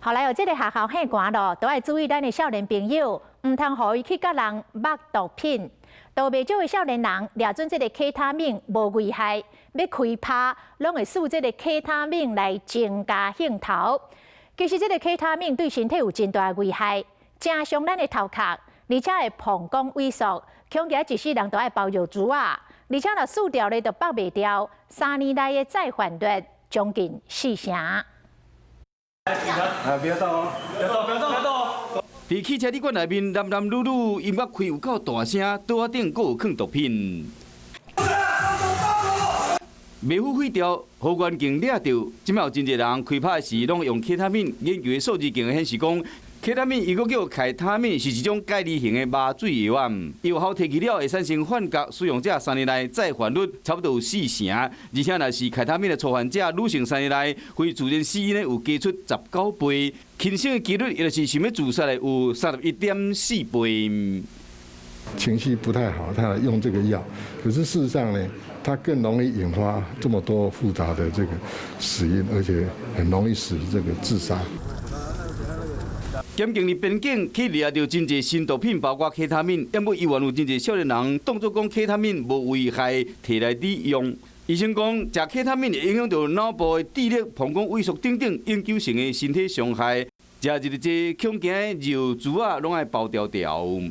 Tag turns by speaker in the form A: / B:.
A: 後來有這个學校很寒咯，都愛注意咱的少年朋友，毋通予伊去佮人捌毒品。都袂少的少年人掠準這个 K 他命無危害，欲開趴攏會使這个 K 他命來增加興頭。其實這个 K 他命對身體有真大的危害，誠傷咱的頭殼，而且會膀胱萎縮，恐驚一世人都愛包藥珠仔，而且若輸掉咧就縛袂掉，3年內的再犯率將近四成。
B: 啊！不要動哦！不要動！不要動！不要動！
C: 佇汽車旅館內面，男男女女音樂開有夠大聲，桌仔頂閣有囥毒品。袂赴廢掉，予環境掠著。這擺有真濟人開趴時攏用 K 他命。研究的數字竟顯示講，K 他命伊閣叫開他命，是一種解離型的麻醉藥啊。藥效提起了會產生幻覺，使用者3年內再犯率差不多有四成。而且若是開他命的初犯者，女性三年內非自然死因的有加出19倍，輕生的幾率，也就是想欲自殺的有31.4倍。
D: 情緒不太好，他用這個藥，可是事實上呢，它更容易引發這麼多複雜的這個死因，而且很容易使這個自殺。
C: 檢警佇邊境去掠著真濟新毒品，包括 K 他命，毋過猶原有真濟少年人當作講 K 他命無危害，提來佇用。醫生講，食 K 他命會影響著腦部的智力、膀胱萎縮等等永久性的身體傷害。食一個這恐驚的藥珠仔攏愛包牢牢。